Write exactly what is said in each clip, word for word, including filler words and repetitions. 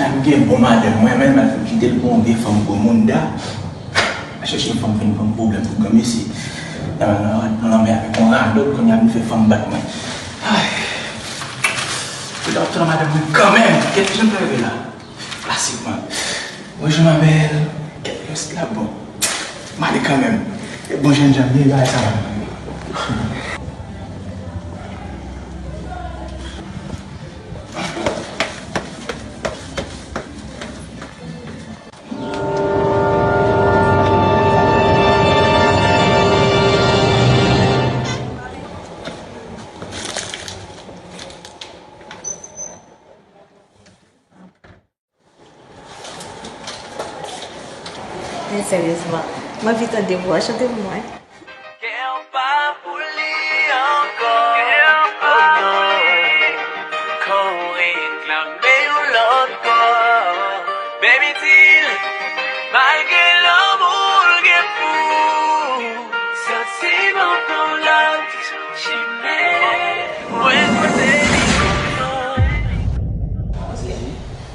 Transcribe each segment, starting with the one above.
M gen bon madanm mwen, men m al kite l pou yon vye fanm gwo moun da. M al chèche yon fanm vin ban m pwoblèm pou granmesi. Nan, nan, nan lanmè avèk yon radòt, kounye a vin fè fanm bat mwen. Ay. Fòk m ap tounen madanm mwen kanmenm. Kèt, jan m rive la. Klasik, man. Bonjou, ma belle. Kèt, rès la, bon. M ale kanmenm. E bon jènjan m ye, bagay sa va. Men seryezman, m anvi tande vwa w, chante pou mwen. Kè pa pou li ankò. Oh non. Kò w reklame yon lòt bò. Baby di l, malgre lanmou l gen pou ou, santiman pran lòt chimen. Mwen kote li ankò.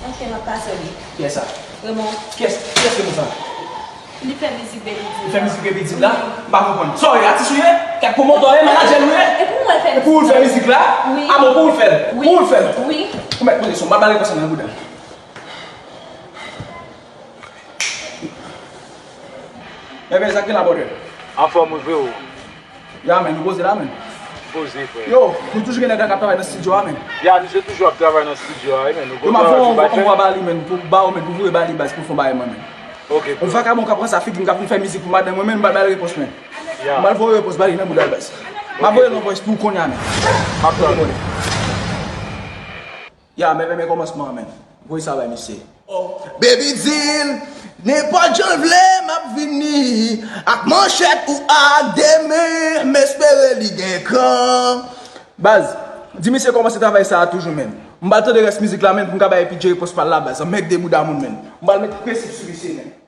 Antre, m ap pase w li. Kiyès sa? Raymond. Kiyès, kiyès Raymond sa? Li fè mizik Baby Di. Li fè mizik Baby Di la? M pa konprann. Sa w ye, atis ou ye? Kèt pwomotè w ye, manadjè nou ye? E pou mwen l fè mizik la? Wi. A bon, pou w l fè l? Wi. Pou w l fè l? Wi. Ou mèt poze son, m ap ba l repons nan bouda. Enben, sa k gen la, brother? Anfòm wi, freo. Ya, men, nou poze la, men. Poze, frè. Yo, nou toujou gen nèg la k ap travay nan estidyo a, men. Ya, misye toujou ap travay nan estidyo a, wi, men. Nou konn travay sou bay fè. Yo, m ap voye yon anvwa ba li, men, pou ba w, men, pou voye ba li, baz, pou l fè yon bagay, man, men. Ok, frè. Yon vakabon k ap pran sa figi m, k ap vin fè mizik pou madanm mwen, men, m pral ba l repons, men. Ya. M pral voye repons ba li nan bouda l, baz. M ap voye l yon voice pou kounye a, men. M ap tann. Ya, men, men, men kòmansman an, men. Voye sa bay misye. Oh, Baby di l, nenpòt jan l vle, m ap vini. Ak manchèt ou ak de men, m espere li gen kran. Baz, di misye kòmanse travay sa a toujou, men. M pral tande rès mizik la, men, pou m ka bay P J repons pa l la, baz. Anmègde bouda moun, men. M pral met prensip sou misye, men.